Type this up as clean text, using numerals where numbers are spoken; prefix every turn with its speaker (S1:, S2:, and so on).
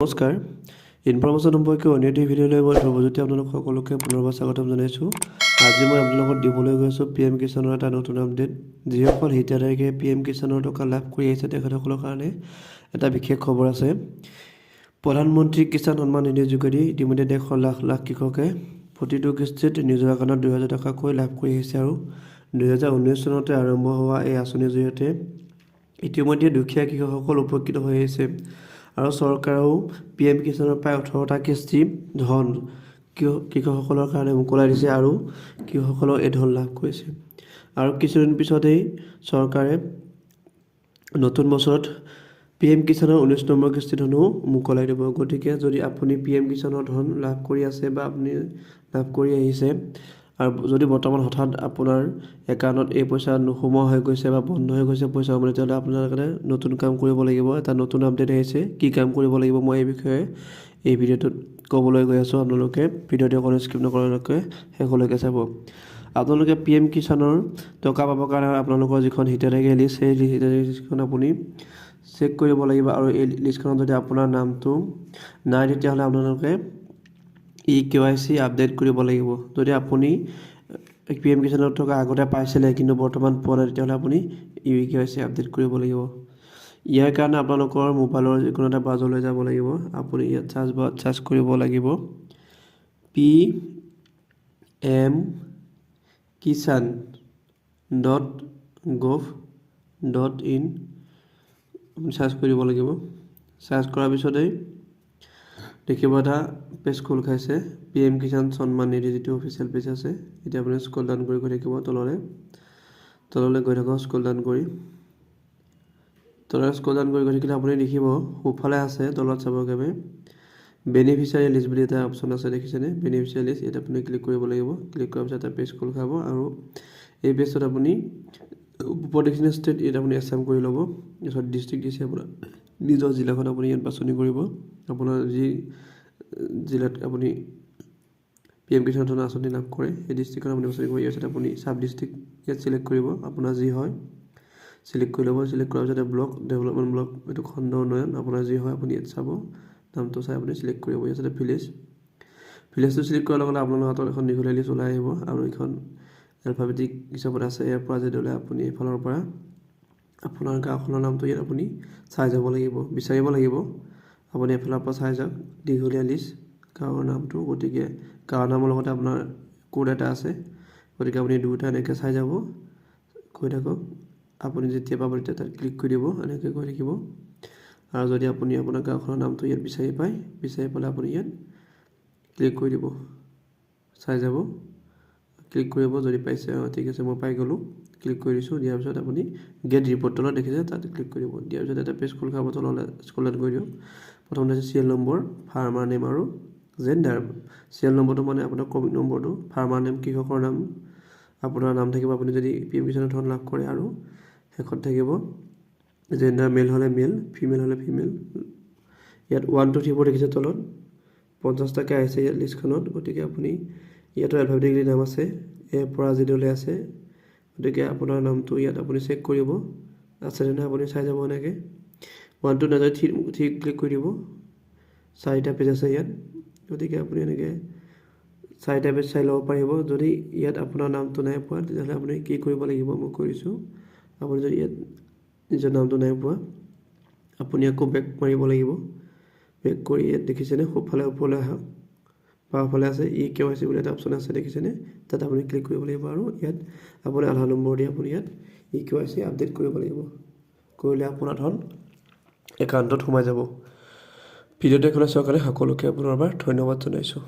S1: নমস্কাৰ, ইনফৰমেশ্যন সম্পৰ্কীয় অন্য এটি ভিডিঅ'লৈ মই ধ্ৰুৱজ্যোতি আপোনালোক সকলোকে পুনৰবাৰ স্বাগতম জনাইছোঁ। আজি মই আপোনালোকক দিবলৈ গৈ আছোঁ পি এম কিষাণৰ এটা নতুন আপডেট। যিসকল হিতাধিকাৰীয়ে পি এম কিষাণৰ টকা লাভ কৰি আহিছে, তেখেতসকলৰ কাৰণে এটা বিশেষ খবৰ আছে। প্ৰধানমন্ত্ৰী কিষাণ সন্মান নিধিৰ যোগেদি ইতিমধ্যে দেশৰ লাখ লাখ কৃষকে প্ৰতিটো কিস্তিত নিজৰ একাউণ্টত 2000 টকাকৈ লাভ কৰি আহিছে আৰু 2019 চনতে আৰম্ভ হোৱা এই আঁচনিৰ জৰিয়তে ইতিমধ্যে দুখীয়া কৃষকসকল উপকৃত হৈ আহিছে আৰু চৰকাৰেও পি এম কিষাণৰ প্ৰায় 18টা কিস্তি ধন কৃষকসকলৰ কাৰণে মোকলাই দিছে আৰু কৃষকসকলেও এই ধন লাভ কৰিছে। আৰু কিছুদিন পিছতেই চৰকাৰে নতুন বছৰত পি এম কিষাণৰ 19 নম্বৰ কিস্তি ধনো মোকলাই দিব। গতিকে যদি আপুনি পি এম কিষাণৰ ধন লাভ কৰি আছে বা আপুনি লাভ কৰি আহিছে আৰু যদি বৰ্তমান হঠাৎ আপোনাৰ একাউণ্টত এই পইচা নোসোমোৱা হৈ গৈছে বা বন্ধ হৈ গৈছে পইচা সোমোৱা, তেতিয়াহ'লে আপোনালোকে নতুন কাম কৰিব লাগিব। এটা নতুন আপডেট আহিছে। কি কাম কৰিব লাগিব, মই এই বিষয়ে এই ভিডিঅ'টোত ক'বলৈ গৈ আছোঁ। আপোনালোকে ভিডিঅ'টো অকণ স্কিপ নকৰাকৈ শেষলৈকে চাব। আপোনালোকে পি এম কিষাণৰ টকা পাবৰ কাৰণে আপোনালোকৰ যিখন হিতাধিকাৰী লিষ্ট, সেই হিতাধিকাৰী লিষ্টখন আপুনি চেক কৰিব লাগিব আৰু এই লিষ্টখনত যদি আপোনাৰ নামটো নাই, তেতিয়াহ'লে আপোনালোকে ই কেৱাইচি আপডেট কৰিব লাগিব। যদি আপুনি পি এম কিষাণৰ টকা আগতে পাইছিলে কিন্তু বৰ্তমান পোৱা নাই, তেতিয়াহ'লে আপুনি ই কেৱাইচি আপডেট কৰিব লাগিব। ইয়াৰ কাৰণে আপোনালোকৰ মোবাইলৰ যিকোনো এটা ব্ৰাউজাৰলৈ যাব লাগিব। আপুনি ইয়াত চাৰ্চ বাৰত চাৰ্চ কৰিব লাগিব pmkisan.gov.in। আপুনি চাৰ্চ কৰিব লাগিব। চাৰ্চ কৰাৰ পিছতেই দেখিব এটা পেজ খোল খাইছে, পি এম কিষাণ সন্মান নিধি যিটো অফিচিয়েল পেজ আছে। এতিয়া আপুনি স্ক্ৰল ডাউন কৰি গৈ থাকিব তললৈ। তললৈ গৈ থাকক স্ক্ৰল ডাউন কৰি। তললৈ স্ক্ৰল ডাউন কৰি গৈ থাকিলে আপুনি দেখিব সোঁফালে আছে, তলত চাব একেবাৰে, বেনিফিচিয়াৰী লিষ্ট বুলি এটা অপশ্যন আছে। দেখিছেনে? বেনিফিচিয়াৰী লিষ্ট, ইয়াত আপুনি ক্লিক কৰিব লাগিব। ক্লিক কৰাৰ পিছত এটা পেজ খোল খাব আৰু এই পেজটোত আপুনি ওপৰত দেখিছেনে ষ্টেট, ইয়াত আপুনি এছাম কৰি ল'ব। তাৰপিছত ডিষ্ট্ৰিক্ট দিছে, আপোনাৰ নিজৰ জিলাখন আপুনি ইয়াত বাছনি কৰিব। আপোনাৰ যি জিলাত আপুনি পি এম কিষাণ ধন আঁচনি লাভ কৰে, সেই ডিষ্ট্ৰিক্টখন আপুনি বাছনি কৰিব। ইয়াৰ পিছত আপুনি চাব ডিষ্ট্ৰিক্ট ইয়াত চিলেক্ট কৰিব। আপোনাৰ যি হয় চিলেক্ট কৰি ল'ব। চিলেক্ট কৰাৰ পিছতে ব্লক, ডেভেলপমেণ্ট ব্লক, এইটো খণ্ড উন্নয়ন, আপোনাৰ যি হয় আপুনি ইয়াত চাব, নামটো চাই আপুনি চিলেক্ট কৰিব। ইয়াৰ পিছতে ভিলেজ, ভিলেজটো চিলেক্ট কৰাৰ লগে লগে আপোনালোকৰ হাতত এখন দীঘলীয়া লিষ্ট ওলাই আহিব আৰু এইখন এলফাবেটিক হিচাপত আছে। ইয়াৰ পৰা যেতিয়াহ'লে আপুনি এইফালৰ পৰা আপোনাৰ গাঁওখনৰ নামটো ইয়াত আপুনি চাই যাব লাগিব, বিচাৰিব লাগিব। আপুনি এফালৰ পৰা চাই যাওক, দীঘলীয়া লিষ্ট গাঁৱৰ নামটো। গতিকে গাঁৱৰ নামৰ লগতে আপোনাৰ কোড এটা আছে। গতিকে আপুনি দুয়োটা এনেকৈ চাই যাব, গৈ থাকক। আপুনি যেতিয়া পাব তেতিয়া তাত ক্লিক কৰি দিব। এনেকৈ গৈ থাকিব আৰু যদি আপুনি আপোনাৰ গাঁওখনৰ নামটো ইয়াত বিচাৰি পায়, বিচাৰি পালে আপুনি ইয়াত ক্লিক কৰি দিব। চাই যাব, ক্লিক কৰিব যদি পাইছে। অঁ, ঠিক আছে, মই পাই গ'লোঁ, ক্লিক কৰি দিছোঁ। দিয়াৰ পিছত আপুনি গেট ৰিপৰ্ট তলত দেখিছে, তাত ক্লিক কৰি দিব। দিয়াৰ পিছত এটা পেজ খোল খাব। তললৈ স্ক্ৰল ডাউন কৰি দিয়ক। প্ৰথমতে আছে চিৰিয়েল নম্বৰ, ফাৰ্মাৰ নেম আৰু জেণ্ডাৰ। চিৰিয়েল নম্বৰটো মানে আপোনাৰ ক্ৰমিক নম্বৰটো, ফাৰ্মাৰ নেম কৃষকৰ নাম, আপোনাৰ নাম থাকিব আপুনি যদি পি এম কিষাণৰ ধন লাভ কৰে আৰু শেষত থাকিব জেণ্ডাৰ, মেল হ'লে মেল, ফিমেল হ'লে ফিমেল। ইয়াত 1, 2, 3, 4 দেখিছে, তলত 50টাকৈ আহিছে ইয়াত লিষ্টখনত। গতিকে আপুনি ইয়াতো এলফাবেটিকেলি নাম আছে, এৰ পৰা জেডলৈ আছে। গতিকে আপোনাৰ নামটো ইয়াত আপুনি চেক কৰিব আছে নে, আপুনি চাই যাব এনেকৈ। ওৱান টু নাযায়, থ্ৰী, থ্ৰী ক্লিক কৰি দিব। চাৰিটা পেজ আছে ইয়াত। গতিকে আপুনি এনেকৈ চাৰিটা পেজ চাই ল'ব পাৰিব। যদি ইয়াত আপোনাৰ নামটো নাই পোৱা, তেতিয়াহ'লে আপুনি কি কৰিব লাগিব মই কৈ দিছোঁ। আপুনি যদি ইয়াত নিজৰ নামটো নাই পোৱা, আপুনি আকৌ বেক মাৰিব লাগিব। বেক কৰি ইয়াত দেখিছেনে, সোঁফালে ওপৰলৈ আহক, বাওঁফালে আছে ই কেৱাইচি বুলি এটা অপশ্যন আছে, দেখিছেনে? তাত আপুনি ক্লিক কৰিব লাগিব আৰু ইয়াত আপুনি আধাৰ নম্বৰ দি আপুনি ইয়াত ই কেৱাইচি আপডেট কৰিব লাগিব। কৰিলে আপোনাৰ ধন একাউণ্টত সোমাই যাব। ভিডিঅ'টো এখন চোৱাৰ কাৰণে সকলোকে পুনৰবাৰ ধন্যবাদ জনাইছোঁ।